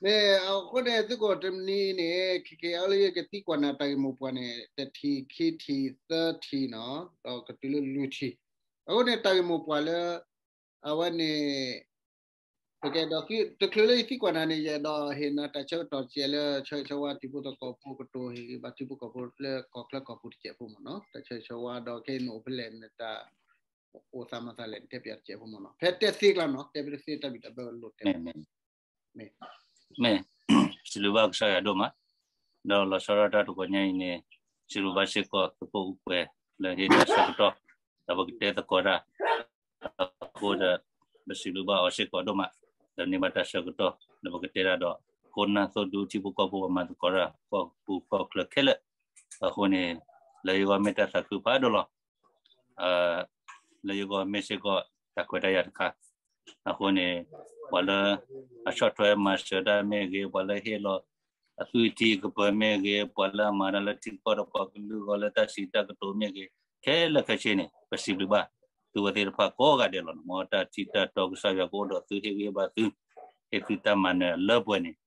အဃိန့ၣ် သုးခိၣ်တနံၤန့ၣ် ခဲကဲအလၢယကသံကွၢ်နၤတၢ်ဂ့ၢ်မိၢ်ပှၢ်န့ၣ် တထံၣ်ခံထံၣ်သၢထံၣ်နီၤ ဒီးကတုၤလၢလွံၢ်ထံၣ်. အဃိန့ၣ် တၢ်ဂ့ၢ်မိၢ်ပှၢ်လၢ အဝဲန့ၣ် ပကအဲၣ်ဒိး တချုးလၢယသံကွၢ်နၤန့ၣ် ယအဲၣ်ဒိးဟ့ၣ်နၤတၢ်ဆၢကတီၢ်စဲးလၢ ဆၢဂ့ၤဆၢဝါထံဖိကီၢ်ဖိ ကတိၤဟ့ၣ်ဂံၢ်ဘါထံဖိကီၢ်ဖိလၢကီၢ်ချၢကီၢ်ပူၤတစဲးဖိမ့ၢ်နီၤ တၢ်ဆၢဂ့ၤဆၢဝါဒီးခဲအံၤနအိၣ်ဖဲလဲၣ် နတၢ်အိၣ်သးမၤသးလဲၣ် နတဲပၠးတစဲးဖိမ့ၢ်နီၤ ဖဲတဲသ့ကျါနီၤ တဲပၠးတသ့တၢ်ဘံၣ်တၢ်ဘၢလိၤတဲ မ့ၢ် စံးဘျုးဘၣ်ကစၢ်ယွၤဒိၣ်မး, ဒီးလီၤဆီဒၣ်တၢ်တဂီၤညါအံၤန့ၣ် စံးဘျုးဘၣ်စ့ၢ်ကီးသုးဖိအူကွဲၤ လၢဟ့ၣ်တၢ်ဆၢကတီၢ် ဒီးပကတဲသကိးတၢ် အဃိဒီး ပစံးဘျုးဘၣ်အီၤစ့ၢ်ကီးဒိၣ်မး, ဒီးန့ၢ်ဘၣ်တၢ်ဆၢကတီၢ် ဒီးပကတဲတၢ်ဒီး ခိၣ်နၢ်သိဒူထံဖိကီၢ်ဖိပှၤမၤသကိးတၢ် ကီၢ်ပူၤကီၢ်ချၢခဲလၢာ်, အဃိန့ၣ် လၢယဂီၢ်မ့ၢ်တၢ်သးခုဖးဒိၣ်လီၤ. လၢယဂီၢ်မ့ၢ်စ့ၢ်ကီးတၢ်ခွဲးတၢ်ယာ်တခါ, အဃိန့ၣ် ပှၤလၢအဆီၣ်ထွဲမၤစၢၤတၢ်မ့ၢ်ဂ့ၤ, ပှၤလၢဟ့ၣ်လီၤအသွံၣ်ထံကပၢၤမ့ၢ်ဂ့ၤ, ပှၤလၢအမၤတၢ်လၢထံကီၢ်ဒီးပှၤကလုာ်အဂီၢ်လၢတၢ်စံးတၢ်ကတိၤမ့ၢ်ဂ့ၤ, ခဲလၢာ်ခဲဆ့န့ၣ် ပစံးဘျုးဘၣ် သုဝဲသ့ၣ်တဖၣ်ကိးဂၤဒဲးလီၤ. မ်တၢ်ထံၣ်တၢ်တီကစၢ်ယွၤကအိၣ်ဒီးသုဟ့ၣ်ဂံၢ်ဟ့ၣ်ဘါသု, ဟ့ၣ်သုတၢ်မၤနၢၤလၢပှဲၤန့ၣ်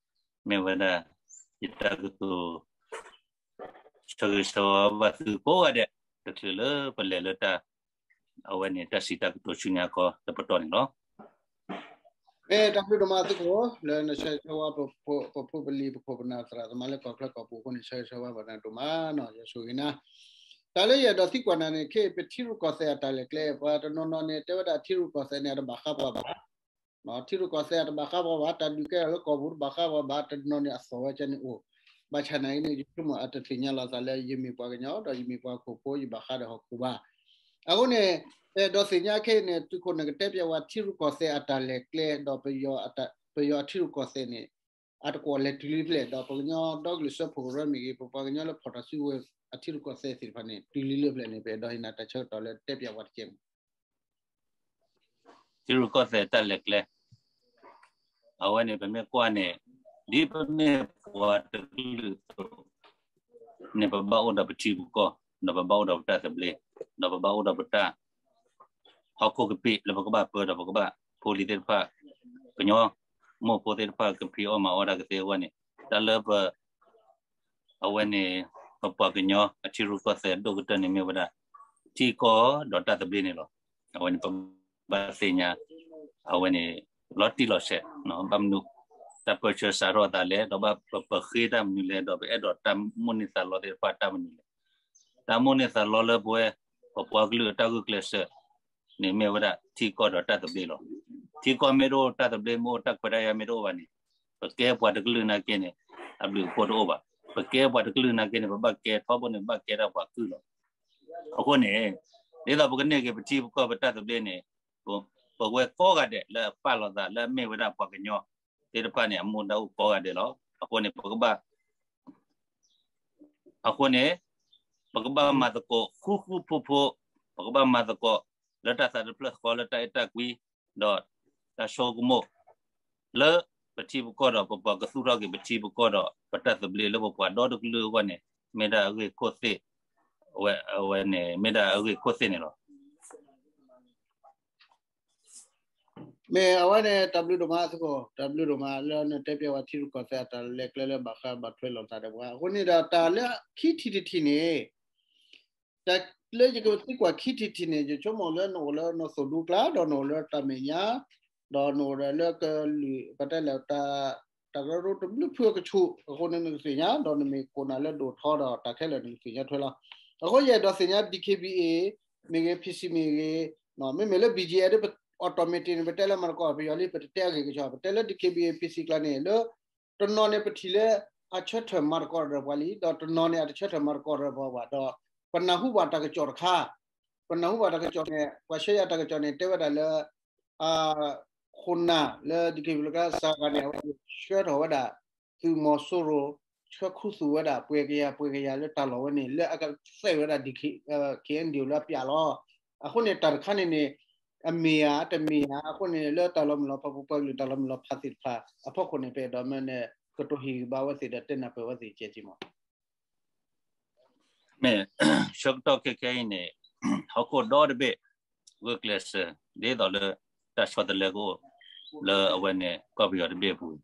မ့ၢ်ဝဲဒၣ် ယတၢ်ကတိၤ ဆၢဂ့ၤဆၢဝါဘၣ်သုကိးဂၤဒဲး, တချုးလၢပလဲၤလၢတၢ် အဝဲန့ၣ် တၢ်စံးတၢ်ကတိၤဆူညါခီတပတီၢ်န့ၣ်လီၤ. မ့ၢ်တၢ်ဘျုးဒိၣ်မးသုးခိၣ် လၢနဆၢဂ့ၤဆၢဝါ ပဖိပလံၤပခိၣ်ပနၢ်သရၣ်သမါလၢကီၢ်ချၢကီၢ်ပူၤအဃိန့ၣ် ဆၢဂ့ၤဆၢဝါဘၣ်နၤဒိၣ်မးနီၤ ယဆိၣ်ဂ့ၤနၤ. တၢ်လၢယအဲၣ်ဒိးသံကွၢ်နၤန့ၣ် ခဲအံၤပထံရူၢ်ကီၢ်သဲးအတၢ်လဲၤကျဲ ပှၤတနီၤနီၤန့ၣ် တဲဝဲဒၣ်ထံရူၢ်ကီၢ်သဲးန့ၣ် အတဘၣ်ဃးပှၤဘၣ် ထံရူၢ်ကီၢ်သဲးအတဘၣ်ဃးပှၤဘၣ်, တၢ်ဒုးကဲထီၣ်လၢကီၢ်ပူၤတဘၣ်ဃးပှၤဘၣ်, တနီၤန့ၣ်အသီၣ်ဝဲကဲန့ၣ်အိၣ်, ဘၣ်ဆၣ်နာ်အံၤန့ၣ် ယဆိကမိၣ်အတသ့ၣ်ညါလီၤသးလၢ ယမ့ၢ်ပှၤကညီ ဒီးယမ့ၢ်ပှၤခိၣ်ဖိ ယဘၣ်ဃးဒီးဟီၣ်ခိၣ်ဘၣ်. အဃိန့ၣ် အဲၣ်ဒိးသ့ၣ်ညါခဲအံၤန့ၣ် သုးခိၣ်န့ၣ်ကတဲပၠးဝဲထံရူၢ်ကီၢ်သဲးအတၢ်လဲၤကျဲ ဒီး ပယီၤအထံရူၢ်ကီၢ်သဲးန့ၣ် အတကွီၢ်လဲၤတုၤလံဖဲလဲၣ်, ဒီးပကညီဒီကလုာ်စၢဖှိၣ်ကရၢမ့ၢ်ဂ့ၤ, ပပှၤကညီလၢဖီၣ်တၢ်စုကဝဲၤအထံရူၢ်ကီၢ်သဲးသ့ၣ်တဖၣ်န့ၣ် တုၤလံလၢဖဲလဲၣ်န့ၣ် ပအဲၣ်ဒိးဟ့ၣ်နၤတၢ်ဆၢကတီၢ်လၢတဲပၠးဝဲတကဲမး. ထံရူၢ်ကီၢ်သဲးတၢ်လဲၤကျဲ အဝဲန့ၣ် ပမ့ၢ်ကွၢ်န့ၣ် ဒ်ပမ့ၢ်ပှၤတကလုာ်အသိးန့ၣ် ပဘၣ်အိၣ်ဒီးပထံပကီၢ်, ဒီးပဘၣ်အိၣ်ဒီးပတၢ်သဘျ့, ဒီးပဘၣ်အိၣ်ဒီးပတၢ် ဟီၣ်ခိၣ်ကပံာ်လၢပကဘၣ်ပၢဒီးပကဘၣ်ဖိလံၤသ့ၣ်တဖၣ်, ကညီမိၢ်ဖိသ့ၣ်တဖၣ် ကဖံးအီၣ်မၤအီၣ်တၢ်ကသ့အဂီၢ်န့ၣ် တၢ်လၢပ အဝဲန့ၣ် ပပှၤကညီအထံရူၢ်ကီၢ်သဲးအဒိၣ်ကတၢၢ်န့ၣ်မ့ၢ်ဝဲဒၣ် ထံကီၢ်ဒီးတၢ်သဘျ့န့ၣ်လီၤ. အဝဲန့ၣ် ပဘၣ်သ့ၣ်ညါ အဝဲန့ၣ် လီၤတံၢ်လီၤဆဲး ဘၣ်မနုၤ တၢ်ပၢဆှၢစးထီၣ်အသးလဲၣ်, ဒီးဘၣ်ပဃ့တၢ်မနုၤလဲၣ်, ဒီးပအဲၣ်ဒိးတၢ်မိၣ်န့ၢ်သးလီသ့ၣ်တဖၣ်တၢ်မနုၤလဲၣ်. တၢ်မိၣ်န့ၢ်သးလီလၢပဝဲ ပပှၤကလုာ်အတၢ်ဂုာ်ကျဲးစၢးန့ၣ်မ့ၢ်ဝဲဒၣ် ထံကီၢ်ဒီးတၢ်သဘျ့လီၤ. ထံကီၢ်မ့ၢ်တအိၣ် တၢ်သဘျ့မ့ၢ်အိၣ် တၢ်ခွဲးတၢ်ယာ်မ့ၢ်တအိၣ်ဘၣ်န့ၣ် ပကဲပှၤတကလုာ်နာ်က့န့ၣ် အဘျုးအဖှိၣ်တအိၣ်ဘၣ်. ပကဲပှၤတကလုာ်နာ်က့န့ၣ် ပဘၣ်ကဲထီဘိန့ၣ် ပဘၣ်ကဲတၢ်ပှၤကုၢ်လီၤ. အဃိန့ၣ် ဒ်သိးပကန့ၢ်က့ၤပထံပကီၢ်ပတၢ်သဘျ့န့ၣ် ပဝဲကိးဂၤဒဲးလၢအပာ်လီၤသးလၢအမ့ၢ်ဝဲဒၣ်ပှၤကညီသ့ၣ်တဖၣ်န့ၣ် အမူဒါအိၣ်ကိးဂၤဒဲးလီၤ. အဃိန့ၣ် ပကဘၣ် အဃိန့ၣ် ပကဘၣ်မၤသကိးဃူဃူဖိးဖိး, ပကဘၣ်မၤသကိးလၢတၢ်သးတဖျၢၣ်ဃီ လၢတၢ်အဲၣ်တၢ်ကွံ ဒီးတၢ်ဆိကမိၣ် လၢပထံပကီၢ်ဒီးပပှၤကသူၣ်ထီၣ်က့ၤပထံပကီၢ်ဒီးပတၢ်သဘျ့လၢပပှၤဒီတကလုာ်အဂီၢ်န့ၣ် မ့ၢ်ဒၣ်အဂ့ၢ်ခိၣ်သ့ၣ်, အဝဲန့ၣ် မ့ၢ်ဒၣ်အဂ့ၢ်ခိၣ်သ့ၣ်န့ၣ်လီၤ. မ့ၢ်အဝဲန့ၣ် တၢ်ဘျုးဒိၣ်မးသုးခိၣ်, တၢ်ဘျုးဒိၣ်မးလၢနတဲပၠးဝဲထံရူၢ်ကီၢ်သဲးအတၢ်လဲၤကျဲလၢဘၣ်ဃးဘၣ်ထွဲလိာ်သးဒီးပှၤ. အဃိန့ၣ်ဒီးတၢ်လၢခံထံၣ်တထံၣ်န့ၣ် တၢ်လၢယကသံကွၢ်ခံထံၣ်တထံၣ်န့ၣ် ယဆိကမိၣ်လၢနအိၣ်လၢနသိၣ်ဒူကျါ ဒီးနအိၣ်လၢတၢ်မဲာ်ညါ ဒီးနအိၣ်ဒီးလၢကလုာ် ပတဲလၢ တၢ်ကရၢကရိတဘျုးဖုအကဆူး အဃိန့ၣ်နကသ့ၣ်ညါ ဒီးနမ့ၢ်ကိးနၤလၢဒိၣ်ထီဒီးတၢ်ခဲလၢာ်နကသ့ၣ်ညါထွဲလီၤ. အဃိယအဲၣ်ဒိးသ့ၣ်ညါ DKBA မ့ၢ်ဂ့ၤ PC မ့ၢ်ဂ့ၤ, မ့မ့ၢ်လၢ BGF ဒ်ပ automatic န့ၣ် ပတဲလၢမၤသကိးပယီၤလံ ပတတဲအဂ့ၢ်ကစီၣ် ပတဲလၢ DKBA PC ကျါန့ၣ် လၢတနီၤန့ၣ်ပထံၣ်လၢအဆၢထၢၣ်မၤသကိးဒီးပှၤလံ ဒီးတနီၤန့ၣ်အတဆၢထၢၣ်မၤသကိးဒီးပှၤဘၣ်ဒီး ပနၢ်ဟူဘၣ်တၢ်ကစီၣ်တခါ, ပနၢ်ဟူဘၣ်တၢ်ကစီၣ်န့ၣ် ပှၤဆှၢယၤတၢ်ကစီၣ်န့ၣ် တဲဝဲဒၣ်လၢ ခိၣ်နၢ်လၢ DKBA လၢကစၢ်ဂၤန့ၣ် အဝဲဆှၢထီၣ်ဝဲဒၣ် သုးမီၤစိရိၤ ဆှၢခူသူၣ်ဝဲဒၣ်ပှဲၤကယၤပှဲၤကယၤလၢတၢ်လီၢ်ဝဲန့ၣ် လၢအကစဲးဝဲဒၣ် DK KNDO လၢအပျးလီၤ. အဃိန့ၣ်တၢ်တခါန့ၣ်န့ၣ် အမ့ၢ်ဧါတမ့ၢ်ဧါ အဃိန့ၣ် လၢတၢ်လီၤမုၢ်လီၤဖး ပပှၤကလုာ်တၢ်လီၤမုၢ်လီၤဖးသ့ၣ်တဖၣ်အဖီခိၣ်န့ၣ် ပအဲၣ်ဒိးမၢန့ၣ် ကတိၤဟ့ၣ်ဂံၢ်ဘါဝဲသ့ၣ်ဒီးတဲနၢ်ပၢၢ်ဝဲသ့ၣ်ကဲက့မး မ့ၢ်ဆၢကတီၢ်ခဲခဲအံၤန့ၣ် ဟီၣ်ခိၣ်ဒီတဘ့ၣ် ဂုာ်ကျဲးစၢး ဒ်သိးလၢတၢ်ဆီတလဲကအိၣ် လၢအဝဲန့ၣ် ကီၢ်ပယီၤတဘ့ၣ်အပူၤ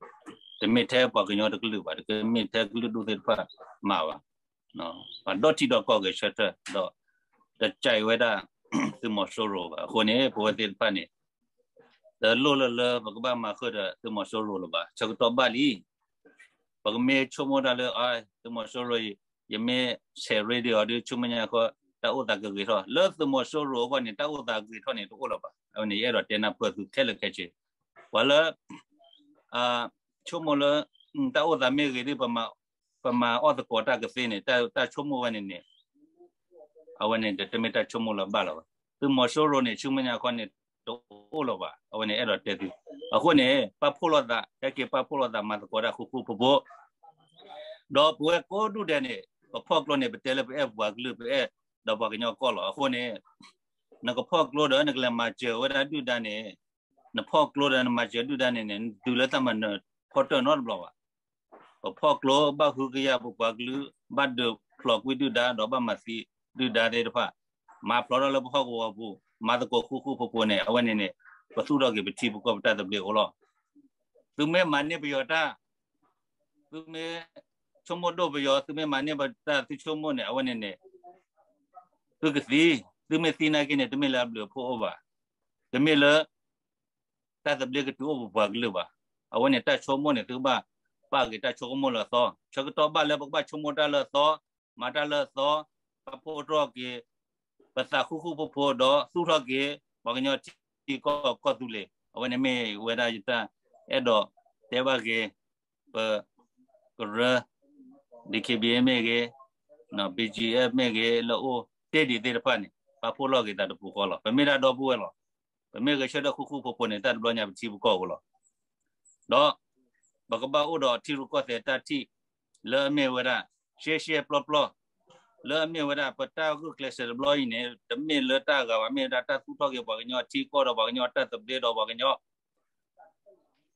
တမ့ၢ်ထဲပှၤကညီတကလုာ်ဘၣ်, တမ့ၢ်ထဲကလုာ်ဒူၣ်သ့ၣ်တဖၣ်မၤဘၣ်. ပှၤဒီထံဒီကီၢ်ဂဲၤဆၢထၢၣ်ဒီး တကးဝဲဒၣ် သုးမီၤစိရိၤဘၣ်. အဃိန့ၣ် ပဝဲသ့ၣ်တဖၣ်န့ၣ် တလိၣ်လၢလၢပကဘၣ်မၤဃုာ်ဒီးသုးမီၤစိရိၤလၢၤဘၣ်. ဆၢကတီၢ်ဘၣ်လံ ပကမ့ၢ်ဆိကမိၣ်တၢ်လၢ သုးမီၤစိရိၤအံၤ ယမ့ၢ်ဆဲးရ့ဒံးအီၤဒီး ဆူမဲာ်ညါခီ တၢ်အိၣ်သးကဂ့ၤထီၣ်, လၢသုးမီၤစိရိၤအဂီၢ်န့ၣ် တၢ်အိၣ်သးဂ့ၤထီၣ်န့ၣ် တအိၣ်လၢၤဘၣ်. အဝဲန့ၣ် ယအဲၣ်ဒိးတဲနၢ်ပၢၢ်သုခဲလၢာ်ခဲဆ့, ပှၤလၢ ဆိကမိၣ်လၢ တၢ်အိၣ်သးမ့ၢ်ဂ့ၤဒီး ပမၤအီၣ်သကိးတၢ်ကသ့န့ၣ် တၢ်ဆိကမိၣ်ဝဲန့ၣ်န့ၣ် အဝဲန့ၣ်တမ့ၢ်တၢ်ဆိကမိၣ်လၢၤဘၣ်လီၤဘၣ်. သုးမီၤစိရိၤန့ၣ် ဆူမဲာ်ညါခီန့ၣ် တအိၣ်လၢၤဘၣ်. အဝဲန့ၣ်အဲၣ်ဒိးတဲသု, အဃိန့ၣ် ပာ်ဖှိၣ်လိာ်သး ဟဲက့ၤပာ်ဖှိၣ်လိာ်သးမၤသကိးတၢ်ဃူဃူဖိးဖိး, ဒီးပဝဲကိးဒူၣ်ဒဲးန့ၣ် ပဖီၣ်ကျိန့ၣ် ပတဲလၢပအဲၣ်ပှၤကလုာ် ပအဲၣ်ဒီးပှၤကညီကီၢ်လီၤ. အဃိန့ၣ် နကဖီၣ်ကျိဒီးနကလဲၤမၤစၢၤဝဲဒၣ်ဒုၣ်ဒါန့ၣ်, နဖီၣ်ကျိဒီးနမၤစၢၤဒုၣ်ဒါန့ၣ်န့ၣ် နတုၤလၢတၢ်မၤနၢၤဖီတၢၢ်နီတဘျီဘၣ်. ပဖီၣ်ကျိ ဘၣ်ဟုကယာ်ပပှၤကလုာ်, ဘၣ်ဒုးဖျိးကွံာ်ဒုၣ်ဒါ ဒီးဘၣ်မၤသံဒုၣ်ဒါသ့ၣ်တဖၣ်, မၤဖျိးထီၣ်လၢပဟီၣ်ကဝီၤပူၤ, မၤသကိးဃူဃူဖိးဖိးန့ၣ် အဝဲန့ၣ်န့ၣ် ပသူၣ်ထီၣ်က့ၤပထံပကီၢ်ပတၢ်သဘျ့အိၣ်လီၤ. သုမ့ၢ်မၤန့ၢ်ပယီၤတၢ်, သုမ့ၢ်ဆိကမိၣ်ဒိၣ်ပယီၤ, သုမ့ၢ်မၤန့ၢ်ပတၢ်သုဆိကမိၣ်န့ၣ် အဝဲန့ၣ်န့ၣ် သုကသံ, သုမ့ၢ်သံနာ်က့န့ၣ် တမ့ၢ်လၢအဘျုးအဖှိၣ်အိၣ်ဘၣ်, တမ့ၢ်လၢ တၢ်သဘျ့ကတုၤအိၣ်ပပှၤကလုာ်ဘၣ်. အဝဲန့ၣ် တၢ်ဆိကမိၣ်န့ၣ် သုကဘၣ်ပာ်က့ၤတၢ်ဆိကမိၣ်လၢအသီ, ဆၢကတီၢ်ဘၣ်လၢပကဘၣ်ဆိကမိၣ်တၢ်လၢအသီ, မၤတၢ်လၢအသီ, ပာ်ဖှိၣ်ထီၣ်က့ၤ ပသးဃူဃူဖိးဖိးဒီးသူၣ်ထီၣ်က့ၤ ပှၤကညီထံကီၢ်ကီၢ်သူလ့ၤ, အဝဲန့ၣ်မ့ၢ်ဝဲဒၣ်ယတၢ်အဲၣ်ဒိးတဲဘၣ်က့ၤ ပ ကရၢ DKBA မ့ၢ်ဂ့ၤ, BGF မ့ၢ်ဂ့ၤ လၢအိၣ်တ့ၢ်ဒံးသ့ၣ်တဖၣ်န့ၣ် ပာ်ဖှိၣ်လိာ်က့ၤသးတပူၤဃီလီၤ. ပမ့ၢ်ဒၣ်ဒီပုၢ်ဝဲၢ်လီၤ. ပမ့ၢ်ဂဲၤဆၢထၢၣ်ဃူဃူဖိးဖိးန့ၣ် တၢ်တဘျီညါပထံပကီၢ်အိၣ်လီၤ. ဒီး ပကဘၣ်အိၣ်ဒီးထံရူၢ်ကီၢ်သဲးတၢ်ထံၣ် လၢအမ့ၢ်ဝဲဒၣ် ရှဲရှဲပျီပျီ လၢအမ့ၢ်ဝဲဒၣ် ပတၢ်ဂုာ်ကျဲးစၢးတဘျီအံၤန့ၣ် တမ့ၢ်လၢတၢ်အဂၤဘၣ်, မ့ၢ်ဝဲဒၣ်တၢ်သူၣ်ထီၣ်က့ၤပှၤကညီထံကီၢ်ဒီးပှၤကညီတၢ်သဘျ့ဒီးပှၤကညီ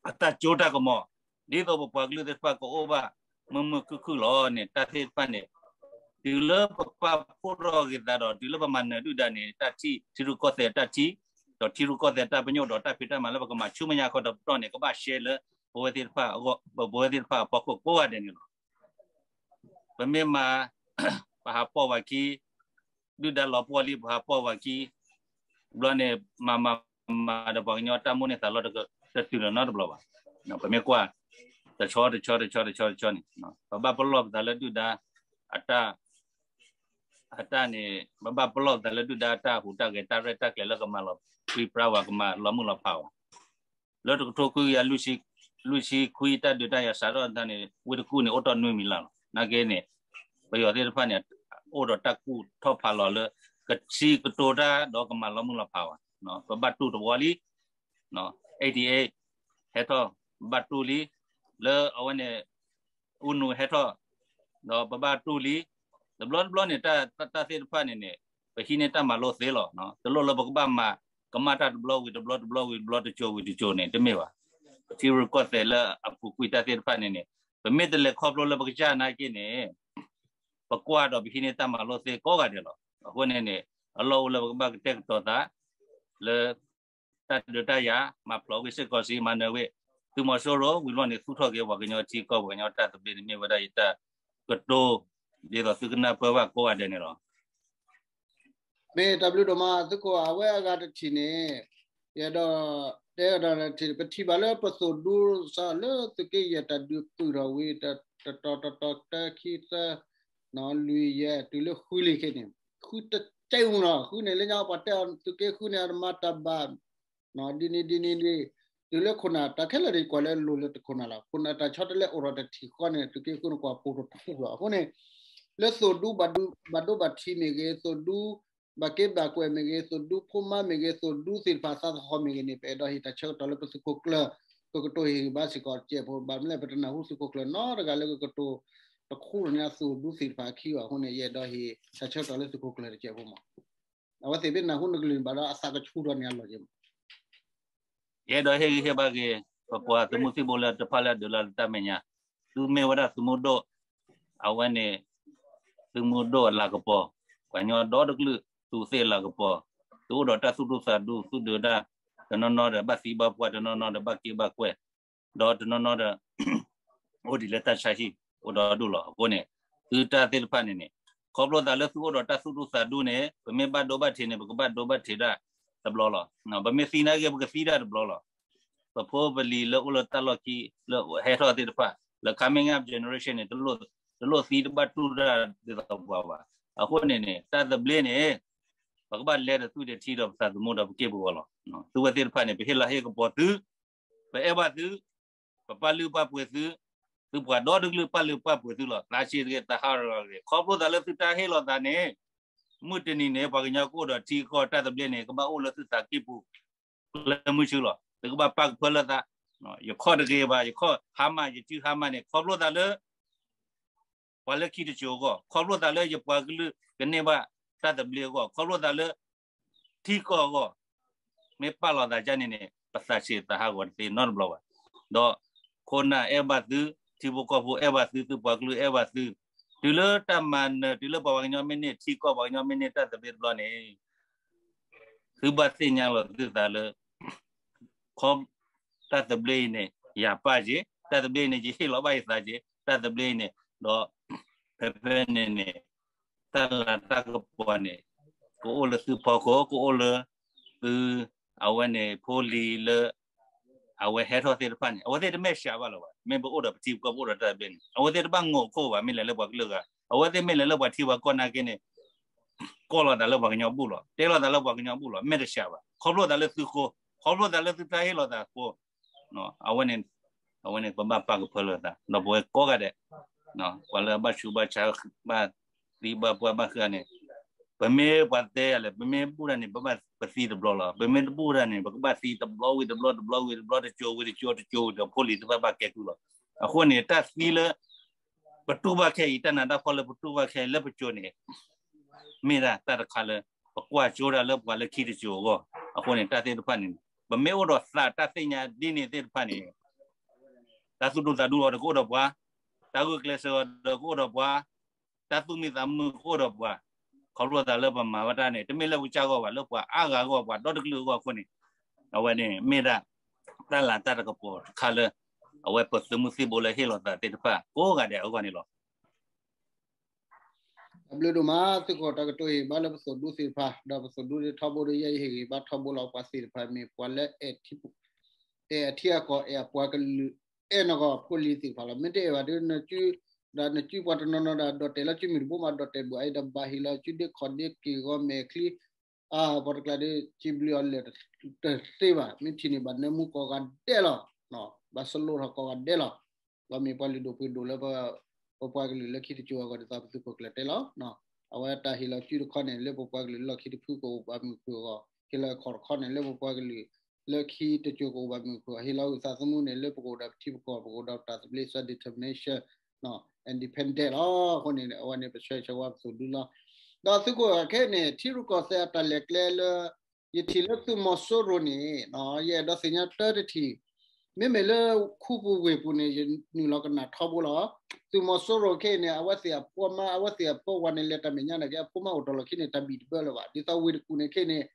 အတၢ်စိတၢ်ကမီၤ, ဒ်သိးပပှၤကလုာ်သ့ၣ်တဖၣ်ကအိၣ်ဘၣ်မုာ်မုာ်ခုၣ်ခုၣ်လီၤန့ၣ် တၢ်သ့ၣ်တဖၣ်န့ၣ် တုၤလၢပပာ်ဖှိၣ်ထီၣ်က့ၤသးဒီး တုၤလၢပမၤနၢၤဒုၣ်ဒါန့ၣ် တၢ်ထံၣ် ထံရူၢ်ကီၢ်သဲးတၢ်ထံၣ်, ဒီးထံရူၢ်ကီၢ်သဲးတၢ်ပညိၣ်ဒီးတၢ်ဖံးတၢ်မၤလၢပကမၤဆူမဲာ်ညါခီတပတီၢ်န့ၣ် ကဘၣ်ရှဲလၢပဝဲသ့ၣ်တဖၣ်အဂီၢ်, ပဝဲသ့ၣ်တဖၣ်အဖီခိၣ်ကိးဂၤဒဲးန့ၣ်လီၤ. ပမ့ၢ်မၤ ပဟးပိာ်ဝဲခံ ဒုၣ်ဒါလီၤပှီၢ်လံ ပဟးပိာ်ဝဲခံ ဘျီန့ၣ် မၤမၤမၤဒီးပှၤကညီတၢ်မိၣ်န့ၢ်သးလီတတုၤလီၤနီတဘျီဘၣ်. ပမ့ၢ်ကွၢ် တဆီတဆီတဆီတဆီတဆီန့ၣ် ပဘၣ်ပလီၢ်ပသးလၢဒုၣ်ဒါ အတၢ် အတၢ်န့ၣ် ပဘၣ်ပလီၢ်ပသးလၢဒုၣ်ဒါအတၢ်ဟူးတၢ်ဂဲၤတၢ်ရဲၣ်တၢ်ကျဲၤလၢကမၤလီၤပြံပြါဝဲ ကမၤလီၤမုၢ်လီၤဖးဝဲ လၢတကထိခွံကယၤ လွံၢ်ဆံခွံတၢ်ဒုးတၢ်ယၤစးထီၣ်တၢ်န့ၣ် ဝ့ၢ်တကူၣ်န့ၣ် အိၣ်တီၢ်နွံမံၤလၢ်လီၤ. နာ်က့န့ၣ် ပယီၤသ့ၣ်တဖၣ်န့ၣ် အိၣ်ဒီးတၢ်ကူၣ်ထီၣ်ဖးလီၤလၢ ကဆံးကတိၤတၢ်ဒီးကမၤလီၤမုၢ်လီၤဖးဝဲ, ပဘၣ်တူၢ်တဝီလံ eighty-eight ဟဲထီၣ် ဘၣ်တူၢ်လံ လၢအဝဲန့ၣ် အူနူဟဲထီၣ် ဒီးပဘၣ်တူၢ်လံ တဘျီတဘျီန့ၣ် တၢ်သ့ၣ်တဖၣ်န့ၣ်န့ၣ် ပဟံးန့ၢ်တၢ်မၤလိသ့လီၤ. တလိၣ်လၢပကဘၣ်မၤ ကမၣ်တၢ်တဘျီဝံၤတဘျီ တဘျီဝံၤတဘျီ တစိၤဝံၤတစိၤန့ၣ် တမ့ၢ်ဘၣ်. ပထံရူၢ်ကီၢ်သဲးလၢအပူၤကွံာ်တၢ်သ့ၣ်တဖၣ်န့ၣ်န့ၣ် ပမ့ၢ်တလဲၤခီဖျိလၢပကစၢ်နာ်က့န့ၣ် ပကွၢ်ဒီးပဟံးန့ၢ်တၢ်မၤလိသ့ကိးဂၤဒဲးလီၤ. အဃိန့ၣ်န့ၣ် အလီၢ်အိၣ်လၢပကဘၣ်ကတဲာ်ကတီၤသး လၢ တၢ်ဒုးတၢ်ယၤ မၤဖျိးဝံၤစ့ၢ်ကီးစံး မၤနၢၤဝံၤ သုးမီၤစိရိၤ ဝံၤလီၢ်န့ၣ် သူၣ်ထီၣ်က့ၤပှၤကညီထံကီၢ် ပှၤကညီတၢ်သဘျ့န့ၣ် မ့ၢ်ဝဲဒၣ်ယတၢ်ကတိၤ ဒ်သိးသုကနၢ်ပၢၢ်ဘၣ်ကိးဂၤဒဲးန့ၣ်လီၤ. မ့ၢ်တၢ်ဘျုးဒိၣ်မး သုးခိၣ် အဝဲအဂၤတထံၣ်န့ၣ် ယအဲၣ်ဒိးတဲဒီး ပထံၣ်ဘၣ်လၢပသိၣ်ဒူစးလၢသုးက့ယဲၢ်တၢ်ဒုးသုးထီၣ်ဝံၤ တတီၤတတီၤ တၢခံသၢ လွံၢ်ယဲၢ် တုၤလၢဃုလံခဲန့ၣ် ဃုတကဲမးလီၤ. ဃုန့ၣ်လၢညါပှၤတဲအီၤ သုးက့ဃုန့ၣ် အတမၤတၢ်ဘၣ် ဒ်န့ၣ်ဒ်န့ၣ်ဒ် တုၤလၢခိၣ်နၢ်တၢ်ခဲလၢာ်န့ၣ် ကွၢ်လၢလိၤလၢတခိၣ်နၢ်လီၤ. ခိၣ်နၢ်တၢ်ဆီတလဲအိၣ်ထီၣ်တထံၣ်ဃီန့ၣ် သုးက့ဃုန့ၣ် ကွၢ်ပိာ်တထူၣ်လီၤ. အဃိန့ၣ် လၢသိၣ်ဒူဘၣ်ဒိဘၣ်ထံးမ့ၢ်ဂ့ၤ, သိၣ်ဒူဘၣ်က့ဘၣ်ကွဲးမ့ၢ်ဂ့ၤ, သိၣ်ဒူဖိမါမ့ၢ်ဂ့ၤ, သိၣ်ဒူသ့ၣ်တဖၣ်သးသဟီၣ်မ့ၢ်ဂ့ၤန့ၣ် ပအဲၣ်ဒိးဟ့ၣ်တၢ်ဆၢကတီၢ်လၢပသုးခိၣ်ကျၢၢ် ပကတိၤဟ့ၣ်ဂံၢ်ဘါစ့ၢ်ကီးတစဲးဖိ ဘၣ်မနုၤလဲၣ် ပတနၢ်ဟူသုးခိၣ်ကျၢၢ်နီတဂၤလၢကကတိၤတခူထီၣ်န့ၢ်အသိၣ်ဒူသ့ၣ်တဖၣ်အခံဘၣ်. အဃိန့ၣ် ယအဲၣ်ဒိးဟ့ၣ်တၢ်ဆၢကတီၢ်လၢသုးခိၣ်ကျၢၢ်တစဲးဖိမး အဝဲသ့ၣ်ဘၣ်နၢ်ဟူနကလုၢ်န့ၣ်ဘၣ်ဒီးအသးကဆူၣ်ထီၣ်န့ၢ်အလီၢ်က့မး. ယအဲၣ်ဒိးဟ့ၣ်ဂံၢ်ဟ့ၣ်ဘါက့ၤ ပပှၤသုးမုၢ်သံၣ်ဘိလၢတဖၣ်လၢအဒုးလၢတၢ်မဲာ်ညါ, သုမ့ၢ်ဝဲဒၣ်သုးမုၢ်ဒိၣ်, အဝဲန့ၣ် သုးမုၢ်ဒိၣ်အလၤကပီၤ, ပှၤကညီဒီတကလုာ် သုးသ့ၣ်အလၤကပီၤ, သုအိၣ်ဒီးတၢ်သူၣ်ဒူသးဒူ သုဒုးတၢ်, တနီၤနီၤဒီးဘၣ်သံဘၣ်ပှၢ်, တနီၤနီၤဒီးဘၣ်က့ဘၣ်ကွဲၢ်, ဒီးတနီၤနီၤဒီး အိၣ်ဒံးလၢတၢ်ဆါဟံၣ် အိၣ်ဒီဒူၣ်လီၤ. အဃိန့ၣ် သုတၢ်သ့ၣ်တဖၣ်န့ၣ်န့ၣ် ခီဖျိသးလၢသုအိၣ်ဒီးတၢ်သူၣ်ဒူသးဒူန့ၣ် ပမ့ၢ်ဘၣ်ဒိဘၣ်ထံးန့ၣ် ပကဘၣ်ဒိဘၣ်ထံးတၢ်တဘျီလီၤ. ပမ့ၢ်သံနာ်က့ ပကသံတၢ်တဘျီလီၤ. ပဖိပလံၤလၢအိၣ်လၢတၢ်လီၢ်ခံ လၢဟဲထီၣ်သ့ၣ်တဖၣ် လၢ coming up generation န့ၣ် တလိၣ်သံတဘၣ်တူၢ်တၢ်ဒ်သိးပှၤဘၣ်. အဃိန့ၣ်န့ၣ် တၢ်သဘျ့န့ၣ် ပကဘၣ်လဲၤဒီးသွံၣ်ဒီးထံဒီးပသးသမူဒီးပက့ၢ်ပဂီၤလီၤ. သုဝဲသ့ၣ်တဖၣ်န့ၣ် ပဟ့ၣ်လီၤဟ့ၣ်ကပီၤသု, ပအဲၣ်ဘၣ်သု, ပပာ်လုၢ်ပာ်ပှ့ၤသု, သုပှၤဒီတကလုာ်ပာ်လုၢ်ပာ်ပှ့ၤသုလီၤ. သးဆံးတဂ့ၤ, သးဟးဂီၤတဂ့ၤ, ခီဖျိသးလၢသုတၢ်ဟ့ၣ်လီၤသးန့ၣ် မုၢ်တနံၤန့ၣ် ပှၤကညီကအိၣ်ဒီးထံကီၢ်, တၢ်သဘျ့န့ၣ် ကဘၣ်အိၣ်လၢသုသးကံၢ်ပူၤ လၢမုၢ်ဆူလီၤ. သုကဘၣ်ပာ်ကဖၢလၢသး, ယခီၣ်တဂ့ၤဘၣ်, ယခီၣ်ဟါမၢ်, ယစုဟါမၢ်န့ၣ် ခီဖျိသးလၢ ပှၤလၢခံတစိၤအဂီၢ်, ခီဖျိသးလၢယပှၤကလုာ်ကန့ၢ်ဘၣ်တၢ်သဘျ့အဂီၢ်, ခီဖျိသးလၢထံကီၢ်အဂီၢ်, မ့ၢ်ပာ်လီၤသးဒ်န့ၣ်န့ၣ် ပသးဆံးသးဟးဂီၤတသ့နီတဘျီဘၣ်. ဒီးခိၣ်နၢ်အဲၣ်ဘၣ်သု, ထံဖိကီၢ်ဖိအဲၣ်ဘၣ်သု, သုပှၤကလုာ်အဲၣ်ဘၣ်သု, တုၤလၢတၢ်မၤနၢၤ, တုၤလၢပှၤကညီမ့ၢ်န့ၢ်ထံကီၢ်, ပှၤကညီမ့ၢ်န့ၢ်တၢ်သဘျ့တဘျီန့ၣ် သုဘၣ်သ့ၣ်ညါလီၤသုသးလၢ ခီ တၢ်သဘျ့အံၤန့ၣ် ယၤပၢ်က့ၤ, တၢ်သဘျ့အံၤန့ၣ် ယဟ့ၣ်လီၤဘၣ်ယသးက့ၤ, တၢ်သဘျ့အံၤန့ၣ်, ဒီးဖဲဖဲန့ၣ်န့ၣ် တၢ်လၤတၢ်ကပီၤန့ၣ် ကအိၣ်လၢသုဖီခိၣ်, ကအိၣ်လၢသု, အဝဲန့ၣ်ဖိလံၤလၢ အဝဲဟဲထီၣ်သ့ၣ်တဖၣ်န့ၣ် အဝဲသ့ၣ်တမ့ၢ်စှၤဘၣ်လၢၤဘၣ်. မ့ၢ်ပအိၣ်ဒီးပထံပကီၢ်, ပအိၣ်ဒီးတၢ်သဘျ့န့ၣ် အဝဲသ့ၣ်တဘၣ်ငိၢ်ခိၣ်ဘၣ်. မ့ၢ်လဲၤလၢပှၤကလုာ်ဂၤ, အဝဲသ့ၣ်မ့ၢ်လဲၤလၢပှၤထံပှၤကီၢ်နာ်က့န့ၣ် ကိးလီၤသးလၢပှၤကညီဘူၣ်လီၤ, တဲလီၤသးလၢပှၤကညီဘူၣ်လီၤ, မ့ၢ်တစှၤဘၣ်. ခီဖျိသးလၢသုဃိ, ခီဖျိသးလၢသုတၢ်ဟ့ၣ်လီၤသးဃိ, အဝဲန့ၣ်, အဝဲန့ၣ် ပဘၣ်ပာ်ကဖၢလၢသး, ဒီးပဝဲကိးဂၤဒဲး, ပှၤလၢအဘၣ်ဆူးဘၣ်ဆါ, ဘၣ်သံဘၣ်ပှၢ်ဘၣ်ဃုာ်န့ၣ်, ပမ့ၢ်ပှၤတဲယၤလဲၣ်, ပမ့ၢ်ဘူၣ်တၢ်န့ၣ် ပဘၣ်ပသံတဘျီလီၤ. ပမ့ၢ်တဘူၣ်တၢ်န့ၣ် ပကဘၣ်သံတဘျီဝံၤတဘျီ, တဘျီဝံၤတဘျီ, တစိၤဝံၤတစိၤ, တစိၤဝံၤဒီးဖိလံၤသ့ၣ်တဖၣ်ဘၣ်ကဲကုၢ်လီၤ. အဃိန့ၣ် တၢ်သံလၢ ပတူၢ်ဘၣ်ခဲအံၤ, တၢ်နးတၢ်ဖှီၣ်လၢပတူၢ်ဘၣ်ခဲအံၤလၢပစိၤန့ၣ် မ့ၢ်ဒၣ်တၢ်တခါလၢ ပကွၢ်စိတၢ်လၢပှၤလၢခံတစိၤအဂီၢ်. အဃိန့ၣ် တၢ်သ့ၣ်တဖၣ်န့ၣ် ပမ့ၢ်အိၣ်ဒီးသးတၢ်သ့ၣ်ညါဒ်န့ၣ်သ့ၣ်တဖၣ်န့ၣ် တၢ်သူၣ်ဒူသးဒူအီၤဒီးကအိၣ်ဒီးပှၤ, တၢ်ဂုာ်ကျဲးစၢးအီၤဒီးကအိၣ်ဒီးပှၤ, တၢ်သူၣ်မံသးမုာ်ကအိၣ်ဒီးပှၤ, ခီဖျိသးလၢပမၤဝဲတၢ်န့ၣ် တမ့ၢ်လၢပကစၢ်ဂီၢ်ဘၣ်, လၢပှၤအါဂၤအဂီၢ်, ပှၤဒီတကလုာ်အဂီၢ်အဃိန့ၣ်, အဝဲန့ၣ်မ့ၢ်ဒၣ် တၢ်လၤတၢ်တကပီၤတခါလၢ အဝဲပသုးမုၢ်သံၣ်ဘိလၢဟ့ၣ်လီၤသးသ့ၣ်တဖၣ် ကိးဂၤဒဲးအဂီၢ်န့ၣ်လီၤ. တၢ်ဘျုးဒိၣ်မး, သုးခိၣ်တၢ်ကတိၤဟ့ၣ်ဘၣ်လၢပသိၣ်ဒူသ့ၣ်တဖၣ်, ဒီးပသိၣ်ဒူဒၣ်ထီဘိဒီး ယဲယဟ့ၣ်ဂံၢ်ဘါထီဘိလီၤ. ပှၤသ့ၣ်တဖၣ်မ့ၢ်ပှၤလၢ အဲၣ်အထံအကီၢ်, အဲၣ်အပှၤကလုာ်, အဲၣ်နဂီၢ်ဖိလံၤသ့ၣ်တဖၣ်လီၤ. မ့ၢ်တအဲၣ်ဘၣ်ဒီး နစု, ဒီးနစုပှၤတနီၤနီၤဒီး ဒိးတဲာ်လၢစုမုၢ်တဘိမး, ဒိးတဲာ်ဘၣ်အံၤဒီး ဘၣ်ဟ့ၣ်လီၤစုဒ့ခီၣ်ဒ့က့ၢ်ဂီၤမဲာ်ချံ, ပှၤတကျါဒီး စံးဘျုးအီၤလၢာ်တသ့ဘၣ်. မ့ၢ်ထံၣ်န့ၢ်ဘၣ်နၢမူကိးဂၤဒဲးလီၤ. ဘၣ်စလိထီၣ်ကိးဂၤဒဲးလီၤ. ဒီးမ့ၢ်ပှၤလုၢ်ဒိၣ်ပှ့ၤဒိၣ်လၢ ပပှၤကလုာ်လၢခံတစိၤအဂီၢ် ဒ်သိးပသုးခိၣ်ကျၢၢ်တဲလီၤ. အဝဲတၢ်ဟ့ၣ်လီၤစုတခီန့ၣ် လၢပပှၤကလုာ်လၢလီၢ်ခံတဖုကအိၣ်ဘၣ်မုာ်ခုၣ်အဂီၢ်, ဟ့ၣ်လီၤခီၣ်တခီန့ၣ်လၢပပှၤကလုာ်လၢခံတစိၤကအိၣ်ဘၣ်မုာ်ခုၣ်, ဟ့ၣ်လီၤဝံသးသမူန့ၣ် လၢပကအိၣ်ဒီးပထံပကီၢ်, ပကအိၣ်ဒီးပတၢ်သဘျ့ self determination, independent လီၤ. အဃိန့ၣ် အဝဲန့ၣ် ပဆၢဂ့ၤဆၢဝါပသိၣ်ဒူလီၤ. ဒီးသုးခိၣ်ခဲအံၤန့ၣ် ထံရူၢ်ကီၢ်သဲးအတၢ်လဲၤကျဲလၢ ယထံၣ်လၢသုးမီၤစိရိၤန့ၣ် ယအဲၣ်ဒိးသ့ၣ်ညါတၢ်တထံၣ်, မ့မ့ၢ်လၢခူပူၤဝ့ၢ်ပူၤန့ၣ် ယနုာ်လီၤကနၣ်ထီဘိလီၤ. သုးမီၤစိရိၤခဲအံၤန့ၣ် အဝဲသ့ၣ်အဖိမါ အဝဲသ့ၣ်အဖိဝၤန့ၣ် လဲၤတၢ်မဲာ်ညါနာ်က့ အဖိမါအိၣ်တ့ၢ်လီၤခံန့ၣ် တၢ်ဘံၣ်တဘၢလၢၤဘၣ်. ဒ်သိးဝ့ၢ်တကူၣ်န့ၣ်ခဲအံၤန့ၣ်,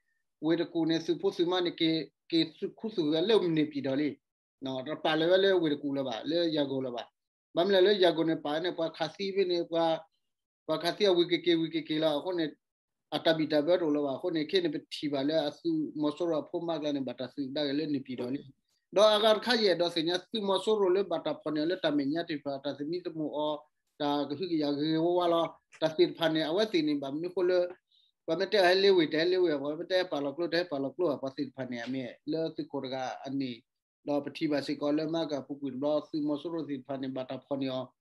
ဝ့ၢ်တကူၣ်န့ၣ် သုးဖိသုးမါန့ၣ် က့ၤသုးခူသူၣ်ဂဲၤလၢမုၢ်န့ၢ်ပံၤဒီးလံ တပာ်လၢၤဝဲလၢဝ့ၢ်တကူၣ်လၢၤဘၣ်, လၢယၤကိာ်လၢၤဘၣ်. ဘၣ်မနုၤလဲၣ်လၢယၤကိာ်န့ၣ် ပာ်န့ၣ် ပှၤခးသံဖဲန့ၣ်, ပှၤခးသံအဝံၤက့ၤက့ၤဝံၤက့ၤက့ၤလီၤ. အဃိန့ၣ် အတၢ်ဘံၣ်တၢ်ဘၢတအိၣ်လၢၤဘၣ်. အဃိန့ၣ် ခဲအံၤန့ၣ် ပထံၣ်ဘၣ်လၢအသုးမီၤစိရိၤအဖိမါကျါန့ၣ် ဘၣ်တၢ်သုးကဒါက့ၤလၢန့ၣ်ပံၤဒီးလံ. ဒီးအဂၤတခါယအဲၣ်ဒိးသ့ၣ်ညါ သုးမီၤစိရိၤလၢဘၣ်တၢ်ဖီၣ်န့ၢ်အီၤလၢ တၢ်မဲာ်ညါသ့ၣ်တဖၣ်, တၢ်သမံသမိးအီၤ, တၢ်ကဟုကယာ်ဂ့ၤဂ့ၤဝါဝါလီၤ. တၢ်သ့ၣ်တဖၣ်န့ၣ် အဝဲသ့ၣ်န့ၣ် ဘၣ်မနုၤဃိလၢ ပှၤမ့ၢ်တဲအီၤဟဲလ့ဝ့ၢ် တဟဲလ့ဝ့ၢ်, ပှၤမ့ၢ်တဲဟဲပာ်လီၤကျိ တဟဲပာ်လီၤကျိဘၣ်. ပှၤသ့ၣ်တဖၣ်န့ၣ် အမ့ၢ်လၢသုးခိၣ်တဂၤအန့ၣ်, ဒီးပထံၣ်ဘၣ်စ့ၢ်ကီးလၢမၤကၤပူၤကွံာ်တဘျီ သုးမီၤစိရိၤသ့ၣ်တဖၣ်န့ၣ် ဘၣ်တၢ်ဖီၣ်န့ၢ်အီ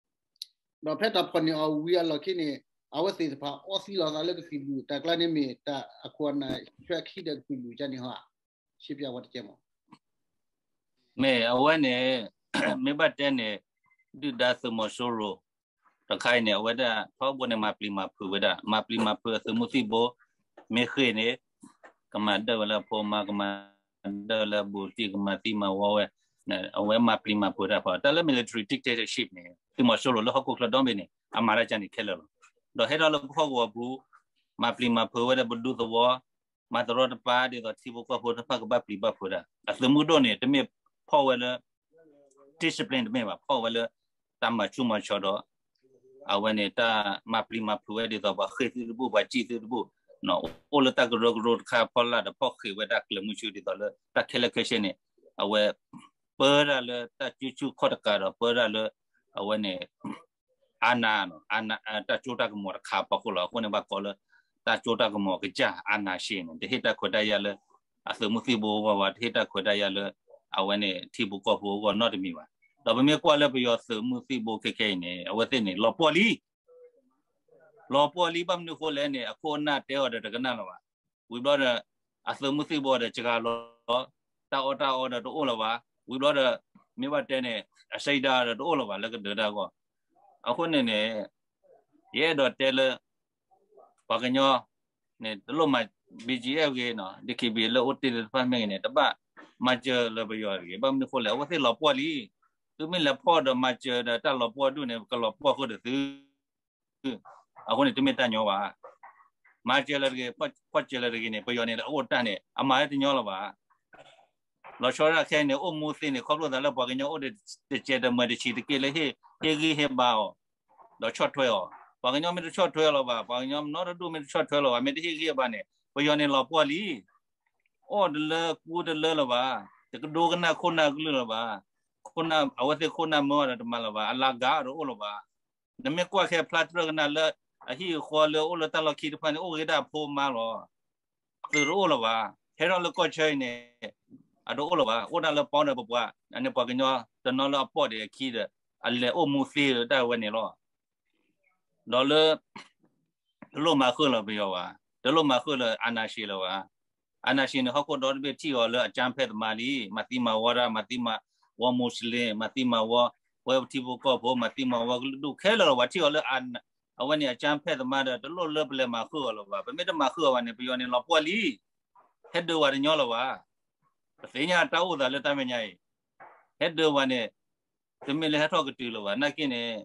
ၤ, ဒီးဖဲတၢ်ဖီၣ်န့ၢ်အီၤဝံၤအလီၢ်ခံန့ၣ် အဝဲသ့ၣ်တဖၣ်အီသံးလီၤသးလၢကသံၣ်ဘျုး, တၢ်ကျါန့ၣ်မ့ၢ်တၢ်အခိၣ်အနၢ်ဆၢခံဒီးကသံၣ်ဘျုးကန့ၣ်ဟီဧါ. ရှင်းပြဝဲတကဲမး. မ့ၢ်အဝဲန့ၣ် မ့ၢ်ဘၣ်တဲန့ၣ် ဒုၣ်ဒါသုးမီၤစိရိၤ တခါအံၤန့ၣ် အဝဲဒၣ်ထီဘိန့ၣ် မၤပျံၤမၤဖုးဝဲဒၣ်, မၤပျံၤမၤဖုးအသုးမုၢ်သံၣ်ဘိ, မ့ၢ်ဃ့ၢ်န့ၣ် ကမၤဒၢၣ်ဝဲလၢအဖိမါ, ကမၤဒၢၣ်ဝဲလၢအဘူးတံၢ်, ကမၤသံမၤဝီဝဲ, အဝဲမၤပျံၤမၤဖုးတၢ်ဖီ, တၢ်လၢ military dictatorship န့ၣ် သုးမီၤစိရိၤလၢဟီၣ်ခိၣ်ချၢဒီဘ့ၣ်န့ၣ် အမၤတၢ်ကန့ၣ်ခဲလၢာ်လီၤ. ဒီးဟဲထီၣ်လၢပဟီၣ်ကဝီၤပူၤ မၤပျံၤမၤဖုးဝဲဒၣ်ပဒူသဝီ, မၤတရီတပါဒ်သိးထံဖိကီၢ်ဖိတဖၣ်ကဘၣ်ပျံၤဘၣ်ဖုးတၢ်, အသုးမုၢ်ဒိၣ်န့ၣ် တမ့ၢ်ဖီၣ်ဝဲလၢ ဒ် discipline တမ့ၢ်ဘၣ်, ဖီၣ်ဝဲလၢ တၢ်မၤဆူၣ်မၤဆၢဒီး အဝဲန့ၣ် တၢ်မၤပျံၤမၤဖုးဝဲဒ်သိးပှၤဃ့ၢ်သုတဘူၣ် ပှၤစံၣ်သုတဘူၣ်, အိၣ်လၢတၢ်ကရၢကရိတခါဖီလာ်ဒီး ဖီၣ်ဃ့ၢ်ဝဲတၢ်ကျၢၤမုဆူဒ်သိးလၢ တၢ်ခဲလၢာ်ခဲဆ့န့ၣ် အဝဲ ပၢတၢ်လၢတၢ်စုဆူၣ်ခီၣ်တကးဒီး ပၢတၢ်လၢ အဝဲန့ၣ် အန တၢ်စိတၢ်ကမီၤတခါအဖီခိၣ်လီၤ. အဃိန့ၣ် ဘၣ်ကိးလၢ တၢ်စိတၢ်ကမီၤကစၢ် အာဏာရှင်န့ၣ် တဟ့ၣ်တၢ်ခွဲးတၢ်ယာ်လၢ အသုးမုၢ်သံၣ်ဘိအဂီၢ်ဘၣ်, တဟ့ၣ်တၢ်ခွဲးတၢ်ယာ်လၢ အဝဲန့ၣ် ထံဖိကီၢ်ဖိအဂီၢ်နီတမံၤဘၣ်. ဒီးပမ့ၢ်ကွၢ်လၢပယီၤသုးမုၢ်သံၣ်ဘိခဲခဲအံၤန့ၣ် အဝဲသ့ၣ်န့ၣ် လီၤပှီၢ်လံ လီၤပှီၢ်လံ. ဘၣ်မနုၤအဃိလဲၣ်န့ၣ် အခိၣ်အနၢ်တဲအီၤဒီးတကနၣ်လၢၤဘၣ်. ဝံၤဘျီဒီး အသုးမုၢ်သံၣ်ဘိဒီးစှၤလီၤ, တၢ်အီၣ်တၢ်အီဒီးတအိၣ်လၢၤဘၣ်. ဝံၤဘျီဒီး မ့ၢ်ဘၣ်တဲန့ၣ် အစံဒၣ်ဒီးတအိၣ်လၢၤဘၣ် လၢကဒုးတၢ်အဂီၢ်. အဃိန့ၣ်န့ၣ် ယအဲၣ်ဒိးတဲလၢ ပှၤကညီန့ၣ် တလိၣ်မၤ BGF ဂ့ၤနီၤ DKB လၢအိၣ်တ့ၢ်သ့ၣ်တဖၣ်မ့ၢ်ဂ့ၤန့ၣ် တဘၣ်မၤစၢၤလၢပယီၤတဂ့ၤ. ဘၣ်မနုၤအဃိလဲၣ် အဝဲသ့ၣ်လီၤပှီၢ်လံ. သုမ့ၢ်လဲၤဖီၣ်ဒီးမၤစၢၤဒီးတၢ်လီၤပှီၢ်ဒူၣ်န့ၣ် ကလီၤပှီၢ်ဃုာ်ဒီးသု အဃိန့ၣ် တမ့ၢ်တၢ်ညီဘၣ်. မၤစၢၤလၢတဂ့ၤ, ဖီၣ်စၢၤလၢတဂ့ၤန့ၣ် ပယီၤန့ၣ်အိၣ်တၢ်န့ၣ် အမၤလၢတညီလၢၤဘၣ်. လီၤဆီဒၣ်ခဲအံၤန့ၣ် အိၣ်မူသ့န့ၣ် ခီဖျိသးလၢပှၤကညီအိၣ်ဒီးတစဲးတမှဲၤတဆံးတက့ၢ်လၢ ဟ့ၣ်ဂံၢ်ဟ့ၣ်ဘါအီၤ ဒီးဆီၣ်ထွဲအီၤ. ပှၤကညီမ့ၢ်တဆီၣ်ထွဲလၢၤဘၣ်, ပှၤကညီနီတဒူၣ်မ့ၢ်တဆီၣ်ထွဲလၢၤဘၣ်, မ့ၢ်တဟ့ၣ်ဂံၢ်ဟ့ၣ်ဘါန့ၣ် ပယီၤန့ၣ်လီၤပှီၢ်လံ. အီၣ်တလၢကူတလၢလၢၤဘၣ်, တကဒိကနၣ်ခိၣ်နၢ်ကလုၢ်လၢၤဘၣ်. ခိၣ်နၢ် အဝဲသ့ၣ်ခိၣ်နၢ်မၢအီၤဒီးတမၤလၢၤဘၣ်, အလၤကၤအီၤတအိၣ်လၢၤဘၣ်. နမ့ၢ်ကွၢ်ခဲဖျါတြၢၢ်ကနၣ်လၢ အဟံၣ်အဃီလၢအိၣ်လၢတၢ်လီၢ်ခံတဖၣ်န့ၣ် အိၣ်ဂ့ၤဒၣ်အဖိအမါလီၤ. သုးတအိၣ်လၢၤဘၣ်, ဟဲထီၣ်လၢကီၢ်ဆၢအံၤန့ၣ် အတအိၣ်လၢၤဘၣ်, အိၣ်ဒၣ်လၢပီဒီးပပှၤ, အန့ၣ်ပှၤကညီတနီၤလၢအပိာ်ဒံးအခံဒီး အလဲၤအိၣ်မူသ့ဒၣ်ဝဲန့ၣ်လီၤ. ဒီးလၢ တလိၣ်မၤဃုာ်လၢၤပယီၤဘၣ်, တလိၣ်မၤဃုာ်လၢၤ အာဏာရှင် လၢၤဘၣ်. အာဏာရှင် န့ၣ် ဟီၣ်ခိၣ်ဒီတဘ့ၣ်ထံၣ်အီၤလၢအကြမ်းဖက်သမားလံ, မၤသံမၤဝီတၢ်, မၤသံမၤဝီ Muslim, မၤသံမၤဝီ ပဝဲပထံဖိကီၢ်ဖိ, မၤသံမၤဝီကလုာ်ဒူၣ်ခဲလၢာ်လၢၤဘၣ်, ထံၣ်အီၤလၢ အဝဲန့ၣ် အကြမ်းဖက်သမား ဒီး တလိၣ်လၢပလဲၤမၤဃုာ်အီၤလၢၤဘၣ်. ပမ့ၢ်တမၤဃုာ်အီၤဘၣ်န့ၣ် ပယီၤန့ၣ်လီၤပှီၢ်လံ. ဟဲဒုးဝဲတညီလၢၤဘၣ်. ပသ့ၣ်ညါတၢ်အိၣ်သးလၢတၢ်မဲာ်ညါအံၤ, ဟဲဒုးဝဲန့ၣ် တမ့ၢ်လၢဟဲထီၣ်ကတုၤလၢၤဘၣ်. နာ်က့န့ၣ်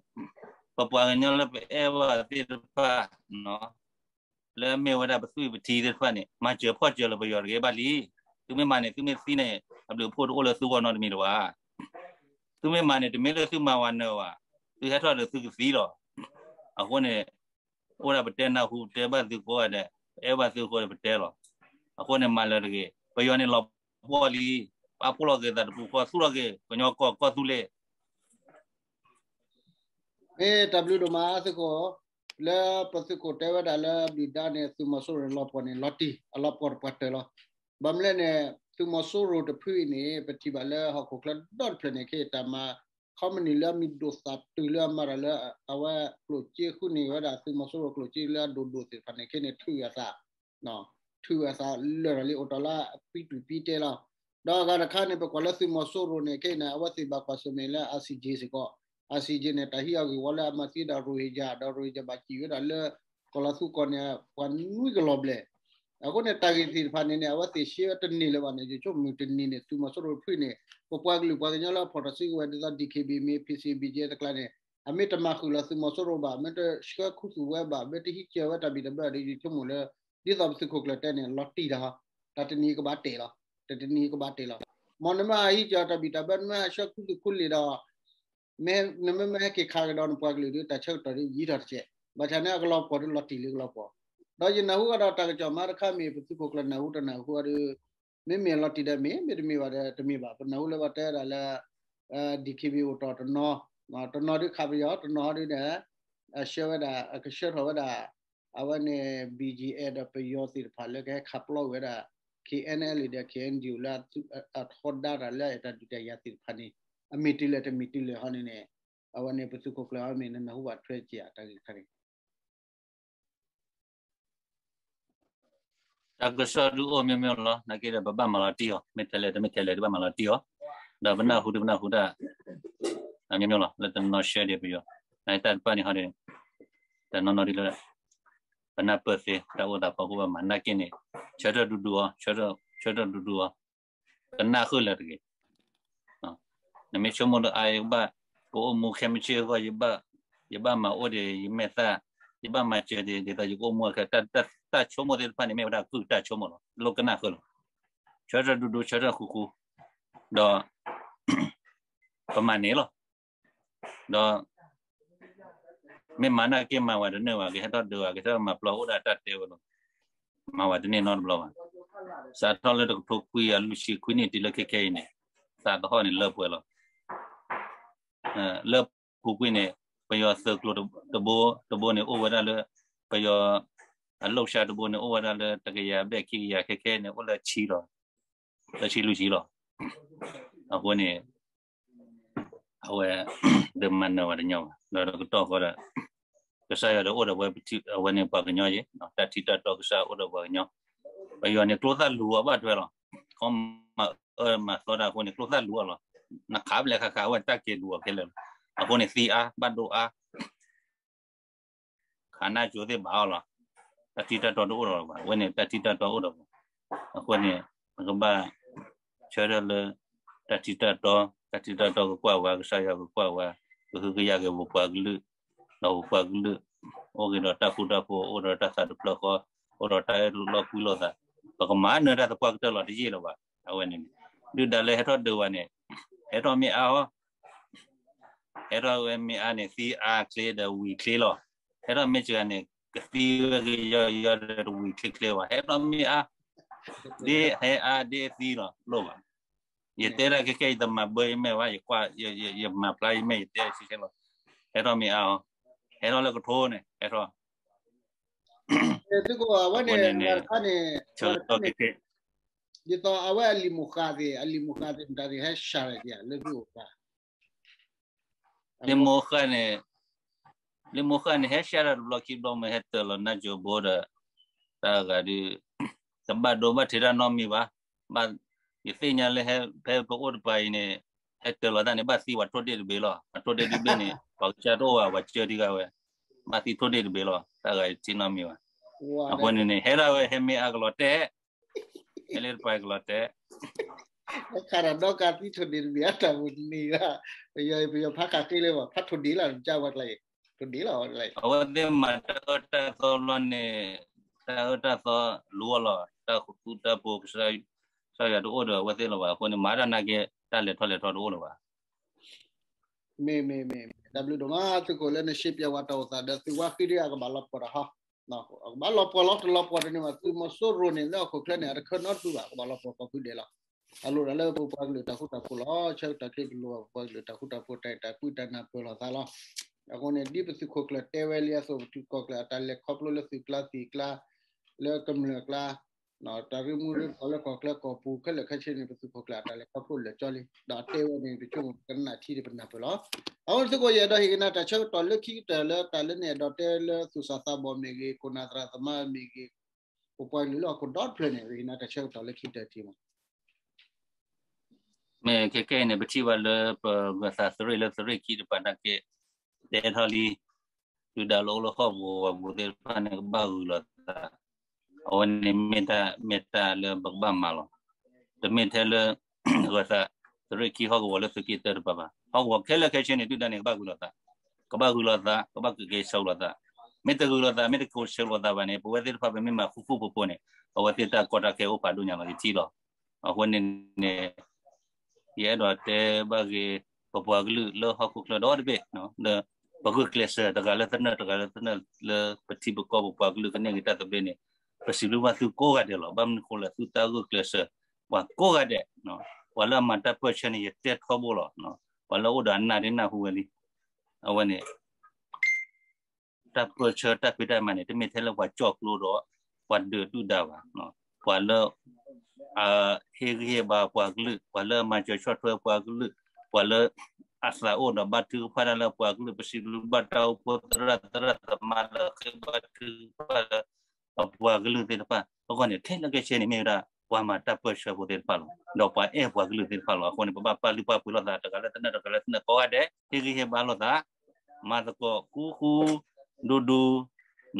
ပပှၤကညီလၢပအဲၣ်ဘၣ်သ့ၣ်တဖၣ် လၢအမ့ၢ်ဝဲဒၣ်ပသွံၣ်ပထံသ့ၣ်တဖၣ်န့ၣ် မၤစၢၤဖီၣ်စၢၤလၢၤပယီၤတဂ့ၤဘၣ်လံ. သုမ့ၢ်မၤန့ၣ် သုမ့ၢ်သံန့ၣ် အဘျုးအဖှိၣ်တအိၣ်လၢသုဂီၢ်နီတမံၤလၢၤဘၣ်. သုမ့ၢ်မၤန့ၣ် တမ့ၢ်လၢသုမၤဝဲနၢၤဘၣ်, သုဟဲထီၣ်ဒီးသုကသံလီၤ. အဃိန့ၣ် အိၣ်ဒၣ်ပတဲနၢ်ဟူ ပတဲဘၣ်သုကိးဂၤဒဲး, ပအဲၣ်ဘၣ်သုအဃိဒီးပတဲလီၤ. အဃိန့ၣ်မၤလၢၤတဂ့ၤ, ပယီၤန့ၣ်လီၤပှီၢ်လံ. ပာ်ဖှိၣ်လီၤက့ၤသးတပူၤဃီ သူၣ်ထီၣ်က့ၤ ကညီကီၢ်ကီၢ်သူလ့ၤ မ့ၢ်တၢ်ဘျုးဒိၣ်မးသုးခိၣ်, လၢပသုးခိၣ်တဲဝဲဒၣ်လၢ ဘျုးဒါန့ၣ် သုးမီၤစိရိၤန့ၣ် လီၤပှီၢ်န့ၣ် လီၤတံၢ် အလီၤပှီၢ်တပှၤတၢၢ်လီၤ. ဘၣ်မနုၤလဲၣ်န့ၣ် သုးမီၤစိရိၤတဖုအံၤန့ၣ် ပထံၣ်ဘၣ်လၢဟီၣ်ခိၣ်ချၢဒီတဖျၢၣ်န့ၣ် ခဲအံၤတၢ်မၤ ခီမနုၤလၢအမံၤဒိၣ်သၣ်တုၤလၢအမၤတၢ်လၢ အဝဲကျိၣ်စ့ဃုန့ၢ်ဝဲဒၣ် သုးမီၤစိရိၤကျိၣ်စ့လၢအဒိၣ်ဒိၣ်သ့ၣ်တဖၣ်န့ၣ် ခဲအံၤန့ၣ် ထုးအသး ထုးအသးလၢာ်လီၤလံ အိၣ်တ့ၢ်လၢအပံတူၢ်ပံတဲလီၤ. ဒီးအဂၤတခါန့ၣ် ပကွၢ်လၢသုးမီၤစိရိၤန့ၣ် ခဲအံၤန့ၣ် အဝဲသ့ၣ်ဘၣ်ကွၢ်ဆၢၣ်မဲာ်လၢ ICJ စ့ၢ်ကီး, ICJ န့ၣ် တၢ်ဟံးအီၤဂ့ၢ်ဝီလၢအမၤသံဒီး Rohingya ဒီး Rohingya ဘၣ်စံၣ်ဝဲဒၣ်လၢ ကီၢ်လီၤသူကီၢ်န့ၣ် ပှၤနွံကလီၤဘျဲၣ်. အဃိန့ၣ် တၢ်ဂ့ၢ်သ့ၣ်တဖၣ်န့ၣ်န့ၣ် အဝဲသ့ၣ်ရှဲဝဲတန့ၢ်လၢၤဘၣ်န့ၣ် ယဆိကမိၣ်တနံၤန့ၣ် သုးမီၤစိရိၤတဖုန့ၣ် ပပှၤကလုာ်ပှၤကညီလၢအဖီၣ်ထီၣ်စုကဝဲၤဒ်သိး DKBA မ့ၢ် PC BGF တကျါန့ၣ် အမ့ၢ်တမၤဃုာ်လီၤသုးမီၤစိရိၤဘၣ်, မ့ၢ်တဆှၢခူသူၣ်ဝဲဘၣ်, မ့ၢ်တဟံးစၢၤဝဲတၢ်ဘံၣ်တၢ်ဘၢဒီး ယဆိကမိၣ်လၢ ဒ်သိးပသုးခိၣ်ကျၢၢ်တဲန့ၣ် လီၤတံၢ်တၢ်, တၢ်တနံၤကဘၣ်တဲာ်လီၤ, တၢ်တနံၤကဘၣ်တဲာ်လီၤ. မ်နမ့ၢ်ဟံးစၢၤတၢ်ဘံၣ်တၢ်ဘၢ နမ့ၢ်ဟးဆှၢခူသူၣ်ခူလ့ၢ်ဒီး မ့ၢ်နမ့ၢ်မ့ၢ်ဟဲက့ၤခးကဒီးနပှၤကလုာ်ဒီး တၢ်ဆၢကတီၢ်ဒ်ယံာ်ထီၣ်တက့ၢ်. ဘၣ်ဆၣ်န့ၣ် အကလီၤပှီၢ်ဒီးလီၤတံၢ်လံကလီၤပှီၢ်. ဒီးယနၢ်ဟူအဒီးတၢ်ကစီၣ်မးတခါမ့ၢ် ပသုးခိၣ်ကျၢၢ်နၢ်ဟူတနၢ်ဟူအီၤဒီး မ့မ့ၢ်လီၤတံၢ်ဒီးမ့ၢ် မ့တမ့ၢ်ဘၣ်ဒီးတမ့ၢ်ဘၣ်. ပနၢ်ဟူလၢပှၤတဲဝဲဒၣ်လၢ DKBA အိၣ်တီၢ်တနီၤ, တနီၤဒုးခးပယီၤ, တနီၤဟီဒုးန့ၣ် အဆှၢဝဲဒၣ် အကဆှၢထီၣ်ဝဲဒၣ် အဝဲန့ၣ် BGF ဒီးပယီၤသ့ၣ်တဖၣ်လၢကဟဲခးပျီဝဲဒၣ် KNLA ဒီး KNDO လၢအထီဒါတၢ်လၢအတၢ်ဒုးတၢ်ယၤသ့ၣ်တဖၣ်န့ၣ် အမ့ၢ်တုၤလဲၣ်တမ့ၢ်တုၤလဲၣ်ဟီန့ၣ်န့ၣ် အဝဲန့ၣ်ပသုးခိၣ်ကျၢၢ်အီၤမ့ၢ်နနၢ်ဟူဘၣ်ထွဲက့ၤအတၢ်ဂ့ၢ်တခါန့ၣ် တၢ်ကစီၣ်ဒုးအိၣ်မျိုးမျိုးလီၤ. နာ်က့ဒီး ပဘၣ်မၤလီၤတံၢ်အီၤ, မ့ၢ်ထဲလဲၣ်တမ့ၢ်ထဲလဲၣ်ဒုးဘၣ်မၤလီၤတံၢ်အီၤ, ဒီးပနၢ်ဟူဒုးပနၢ်ဟူတၢ် မျိုးမျိုးလီၤ. လၢတနီၤဆှၢဒံးပယီၤ, နတၢ်တဖၣ်န့ၣ်ဟီဒီး တနီၤနီၤဒ်လၢ ပနၢ်ပၢၢ်သ့ တၢ်အိၣ်သးဖီခိၣ်ဘၣ်မး နာ်က့န့ၣ် ဆၢထၢၣ်ဒူဒူအီၤ, ဆၢထၢၣ်ဒူဒူအီၤ, ကနၣ်ဃုာ်လၢာ်တဂ့ၤ. နမ့ၢ်ဆိကမိၣ်ဒီးအါ ယကဘၣ် ကအိၣ်မူခဲမုၢ်ဆ့ၣ်အဂီၢ် ယဘၣ်မၤအိၣ်ဒီးယမဲာ်သၣ်, ယဘၣ်မၤစၢၤဒ်သိးယကအိၣ်မူခဲ, တၢ်ဆိကမိၣ်သ့ၣ်တဖၣ်န့ၣ် မ့ၢ်ဝဲဒၣ်ကုၢ်တၢ်ဆိကမိၣ်လီၤ. လိၣ်ကနၣ်ဃုာ်လီၤ. ဆၢထၢၣ်ဒူဒူ ဆၢထၢၣ်ဃူဃူ, ဒီး ပမၤန့ၢ်လီၤ. ဒီး မ့ၢ်မၤနာ်က့မၤဝဲတန့ၢ်ဘၣ်, ကဟဲထီၣ်ဒုးဘၣ်, ကဟဲထီၣ်မၤပျီအိၣ်ဒၣ်တၢ်တဲဝဲလီၤ. မၤဝဲတန့ၢ်နီတဘျီဘၣ်. စးထီၣ်လၢတကထိခွံကယၤလွံၢ်ဆံခွံနံၣ်တုၤလၢခဲခဲအံၤန့ၣ်, သးသဟီၣ်န့ၣ်လၢပှဲၤလီၤ. လၢပူၤကွံာ်န့ၣ် ပယီၤသုးကျိၤတဘိ တဘိန့ၣ်အိၣ်ဝဲဒၣ်လၢ ပယီၤအလိၣ်ရှါတဘိန့ၣ် အိၣ်ဝဲဒၣ်လၢတကယၤဘျဲၣ်ခံကယၤ ခဲခဲန့ၣ် အိၣ်လၢဆံလီၤ. လၢဆံလွံၢ်ဆံလီၤ. အဃိန့ၣ် အဝဲ ဒုးမၤနၢၤဝဲတညီဘၣ်. ဒီးတကတီၢ်ဃီဒီး ကစၢ်ယွၤဒီးအိၣ်ဒီးဝဲ အဝဲန့ၣ်ပှၤကညီယဲ, တၢ်ထံၣ်တၢ်တီကစၢ်အိၣ်ဒီးပှၤကညီ. ပယီၤန့ၣ် ကျိသၣ်လူၤအီၤဘၣ်ထွဲလီၤ. ခီမၤအၢမၤသီတၢ်အဃိန့ၣ် ကျိသၣ်လူၤအီၤလီၤ. နခးဘျဲၣ်ခးခးဝဲတၢ်က့ၤလူၤအီၤခဲလၢာ်လီၤ. အဃိန့ၣ် သံအါ ဘၣ်ဒိအါ ခးနၢ်ကၠိသ့ၣ်ဘၣ်အီၤလီၤ. တၢ်ထံၣ်တၢ်တီတအိၣ်ဒီးဘၣ်. အဝဲန့ၣ် တၢ်ထံၣ်တၢ်တီအိၣ်ဒီးဘၣ်. အဃိန့ၣ် ပကဘၣ်ဆၢထၢၣ်လၢ တၢ်ထံၣ်တၢ်တီ, တၢ်ထံၣ်တၢ်တီကကွၢ်ဝဲ, ကစၢ်ယွၤကကွၢ်ဝဲ, ကဟုကယာ်က့ၤပပှၤကလုာ်, ဒီးပပှၤကလုာ် အိၣ်က့ၤဒီးတၢ်ဃူတၢ်ဖိး, အိၣ်ဒီးတၢ်သးတဖျၢၣ်ဃီ, အိၣ်ဒီးတၢ်အဲၣ်လီၤကွံလိာ်သး, ပကမၤနၢၤတၢ်သပှၢ်ကတၢၢ်လီၤတယံာ်လၢၤဘၣ်. အဝဲန့ၣ် ဒုၣ်ဒါလၢဟဲထီၣ်ဒုးဝဲန့ၣ် ဟဲထီၣ်မ့ၢ်အါအီၤ ဟဲထီၣ်ဝဲမ့ၢ်အါန့ၣ် သံအါချ့ဒီးဝံၤချ့လီၤ. ဟဲထီၣ်မ့ၢ်စှၤန့ၣ် ကသံဝဲကယီယီဒီးတဝံၤချ့ချ့ဘၣ်. ဟဲထီၣ်မ့ၢ်အါ ဒ်ဟဲအါဒ်သံလီၤ လိၣ်ဘၣ်. ယတဲဒၣ်ခဲခဲ ယတမၤဘၢယမဲာ်ဘၣ်, ယမၤဖျါယမဲာ် ယတဲဆံဆဲလီၤ. ဟဲထီၣ်မ့ၢ်အါအီၤ, ဟဲထီၣ်လၢကထိန့ၣ် ဟဲထီၣ် သုကဝဲန့ၣ် ဝဲတခါန့ၣ် ဝဲတခါန့ၣ် ဒ်သိးအဝဲအလံာ်မိၢ်ဃၢ်သ့ၣ် အလံာ်မိၢ်ဃၢ်သ့ၣ်မတၤသ့ၣ် ဟဲစှၤလီၤဒ်လၢသုအိၣ်သး လံာ်မိၢ်ဃၢ်န့ၣ် လံာ်မိၢ်ဃၢ်န့ၣ် ဟဲစှၤလီၤတဘျီခံဘျီမ့ၢ်ဟဲတၢၤလီၤနါစိၤဘိဒီး တၢ်ဂၤဒုး တဘၣ်ဒိဘၣ်ထံးတၢ်နီတမံၤဘၣ်. ဘၣ် ယသ့ၣ်ညါလၢဟဲဖဲပအိၣ်တပၤအံၤန့ၣ် ဟဲတၢၤလီၤတၢ်န့ၣ် ဘၣ်သံဝဲထိၣ်ဒ့ၣ်တဘ့ၣ်လီၤ. အထိၣ်ဒ့ၣ်ဒုးဘ့ၣ်န့ၣ် ပှၤကစၢ်တအိၣ်ဘၣ် ပှၤကၢထံဂၤဝဲ ဘၣ်သံထိၣ်ဒ့ၣ်တဘ့ၣ်လီၤ. တၢ်ဂၤယထံၣ်နီတမံၤဘၣ်. အဃိန့ၣ်န့ၣ် ဟဲဒၣ်ဝဲဟဲမ့ၢ်အါကလီၤတဲာ် ဟဲလၢတပၤကလီၤတဲာ် ခးဒီးဒီကးသံထိၣ်ဒ့ၣ်တဘ့ၣ်အတၢ်မုၢ်တနံၤလီၤ. ပယီၤ ပယီၤဖးခးဃ့လၢဘၣ် ဖးထိၣ်ဒ့ၣ်လီၤ ကၢဝဲကျါအံၤ ထိၣ်ဒ့ၣ်လီၤ အဝဲသ့ၣ်မၤတၢ်အၢတၢ်သီလီၤန့ၣ် တၢ်အၢတၢ်သီလိၤအလီၤ တၢ်ဃူတၢ်ဖိး ကစၢ်ယွၤတအိၣ်ဒီးအဝဲသ့ၣ်လၢၤဘၣ်. အဃိန့ၣ် မၤတၢ်နာ်က့ တၢ်လဲၤထီၣ်လဲၤထီတအိၣ်လၢၤဘၣ်. မ့ၢ် မ့ၢ် မ့ၢ် တၢ်ဘျုးဒိၣ်မး သုးခိၣ်လၢနရှဲပၠးဝဲတၢ်အိၣ်သးဒီးသုဝဲဃံဒုး အကဘၣ်လီၤပှီၢ်တဟီ အကဘၣ်လီၤပှီၢ်လီၤတလီၤပှီၢ်တန့ၢ်ဘၣ် သုးမီၤစိရိၤန့ၣ် လၢဟီၣ်ခိၣ်ချၢန့ၣ် အတခၢနီတဖုဘၣ် အကဘၣ်လီၤပှီၢ်ကိးဖုဒဲးလီၤ. အလိၣ်ဒီးလၢပပှၤကလုာ်တၢ်ဃူတၢ်ဖိးလီၤ. ဆၢကတီၢ်ချ့ပလိၣ်ဘၣ်ပပှၤကလုာ်တၢ်ဃူတၢ်ဖိး တၢ်အဲၣ်တၢ်ကွံတၢ်နၢ်ပၢၢ်လိာ်သးလီၤ. အဃိန့ၣ် ဒ်ပသုးခိၣ်ကျၢၢ်တဲဝဲလံအသိး ပသုးခိၣ်ကျၢၢ်အတၢ်လဲၤခီဖျိလၢသုးကျါသံၣ်ကျါ လၢကမျၢၢ်ကျါ တၢ်ရ့မူရ့ဖိးလၢကီၢ်ချၢကီၢ်ပူၤခဲလၢာ်ခဲဆ့န့ၣ် ပသုးခိၣ်ကျၢၢ်အတၢ်လဲၤခီဖျိလၢာ်ကၠီလံ ဒီးတဲဝဲန့ၣ် ပဆိကမိၣ်ပကနၣ်ထံဒီးပနၢ်ပၢၢ်လီၤ. အဃိန့ၣ်သုးခိၣ်ယအဲၣ်ဒိးဟ့ၣ်က့ၤနၤတၢ်ဆၢကတီၢ်လၢခံကတၢၢ်လၢတၢ်လၢနအဲၣ်ဒိးတဲလၢသူၣ်စၢ်သးဘီၣ်မ့ၢ်ဂ့ၤ ခိၣ်နၢ်သရၣ်သမါမ့ၢ်ဂ့ၤ ပပှၤကလုာ်လၢဟီၣ်ခိၣ်ဒီတဖျၢၣ်န့ၣ် ဟ့ၣ်က့ၤနၤတၢ်ဆၢကတီၢ်လၢခံကတၢၢ်ထံမး မ့ၢ်ခဲကဲအံၤန့ၣ် ပထံၣ်ဘၣ်လၢပဂၢၢ်သးသုးရ့ၣ်လၢသုးရ့ၣ်ခံတပၤနာ်က့ တဲထီၣ်လံ ဒုၣ်ဒါလၢအိၣ်လၢဟီၣ်ကဝီၤပူၤသ့ၣ်တဖၣ်န့ၣ် ကဘၣ်ဂုာ်လိာ်သး အဝဲန့ၣ်မ့ၢ်တၢ် မ့ၢ်တၢ်လၢပကဘၣ်မၤလီၤ. တမ့ၢ်ထဲလၢ ဂၢၢ်သးသုးရ့ၣ်ခံဟီၣ်ကဝီၤလၢသုးက့တၢတပၤဘၣ်. ဟီၣ်ကဝီၤခဲလၢာ်ခဲဆ့န့ၣ် ဒုၣ်ဒါန့ၣ် ကဘၣ်ဂုာ်လိာ်သး ကဘၣ်ဂုာ်လိာ်သး ကဘၣ်က့ၤဆၢလိာ်သး မ့ၢ်တဂုာ်လိာ်သး မ့ၢ်တက့ၤဆၢလိာ်သးဘၣ်န့ၣ် ပဝဲသ့ၣ်တဖၣ်ပမ့ၢ်မၤဃူဃူဖိးဖိးန့ၣ် အဝဲသ့ၣ်တၢ်ကီတၢ်ခဲအိၣ်ဖးဒိၣ်ညါလီၤ ယထံၣ်လီၤ. အဃိန့ၣ်န့ၣ် ယအဲၣ်ဒိးတဲဘၣ်ဂ့ၤ ပပှၤကလုာ်လၢဟီၣ်ခိၣ်ချၢဒီတဘ့ၣ် လၢ ပဂုာ်ကျဲးစၢးတဂၤလၢသနၢၣ် တဂၤလၢသနၢၣ် လၢပထံပကီၢ်ပပှၤကလုာ်ကန့ၢ်က့ၤတၢ်သဘျ့န့ၣ် ပစံးဘျုးဘၣ်သုကိးဂၤဒဲးလီၤ. ဘၣ်မနုၤဃိလဲၣ် သုတၢ်ဂုာ်ကျဲးစၢး ပှၤကိးဂၤဒဲး ပှၤလၢအမၤတၢ်ပၢၢ်ဆၢန့ၣ် ယတဲထီဘိလီၤ. ပှၤလၢအအိၣ်ဒီးအနၢ်ဒ်နၢ်ဟူဝဲလံ အဝဲန့ၣ် တၢ်ပၢၢ်ဆၢတၢ်ဖံးတၢ်မၤန့ၣ် တမ့ၢ်ထဲလၢပှၤကၠီၣ်ကျိဒီး ပှၤဒုးဒုၣ်ဒါဘၣ်. ပှၤလၢ ဟ့ၣ်ဂံၢ်ဟ့ၣ်ဘါပှၤကလုာ် ပှၤလၢအမၤစၢၤဆီၣ်ထွဲပှၤကလုာ် ပှၤလၢ အသးအိၣ်ဒီးဘါထုကဖၣ်တၢ်လၢပှၤကလုာ် ပစံးဘျုးဘၣ်တၢ်အိၣ်ဖှိၣ်သရၣ်သရၣ်သမါလၢဃ့ဘါထုကဖၣ်လၢ အပှၤကလုာ်သ့ၣ်တဖၣ် အဂီၢ်န့ၣ် ခဲလၢာ်ခဲဆ့န့ၣ် မ့ၢ်ဝဲဒၣ် ပှၤမၤတၢ်ပၢၢ်ဆၢဖိသ့ၣ်တဖၣ်လီၤ. ဒီးပှၤအဲၣ်ပှၤကလုာ်သ့ၣ်တဖၣ်လီၤ. အဃိန့ၣ် ပဘၣ်ပာ်လုၢ်ပာ်ပှ့ၤလိာ်သး တဂၤလၢသနၢၣ် တဂၤလၢသနၢၣ် ကိးဂၤဒဲး ဟ့ၣ်ဂံၢ်ဟ့ၣ်ဘါလိာ်သး မၤသကိးဃူဃူ ဒူဒူ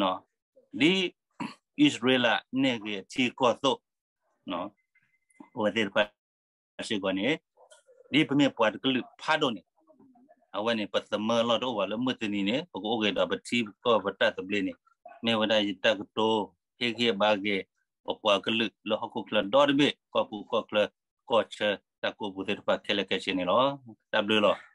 ဒ်အံၣ်စရ့လးန့ၢ်ဂ့ၤအထံအကီၢ်အသိး ပဝဲသ့ၣ်တဖၣ်စ့ၢ်ကီးန့ၣ် ဒ်ပမ့ၢ်ပှၤတကလုာ်ဖးဒိၣ်န့ၣ် အဝဲန့ၣ် ပသမၢလီၢ်တအိၣ်ဘၣ်လၢမုၢ်တနံၤန့ၣ် ပကအိၣ်က့ၤဒီးပထံပကီၢ်ပတၢ်သဘျ့န့ၣ် မ့ၢ်ဝဲဒၣ်ယတၢ်ကတိၤ ဟ့ၣ်ဂံၢ်ဟ့ၣ်ဘါက့ၤ ပပှၤကလုာ်လၢဟီၣ်ခိၣ်ချၢဒီတဘ့ၣ် ကီၢ်ပူၤကီၢ်ချၢ ကီၢ်ဆၢ တၢ်ကိးပူၤသ့ၣ်တဖၣ်ခဲလၢာ်ခဲဆ့န့ၣ်လီၤ. တၢ်ဘျုးလီၤ.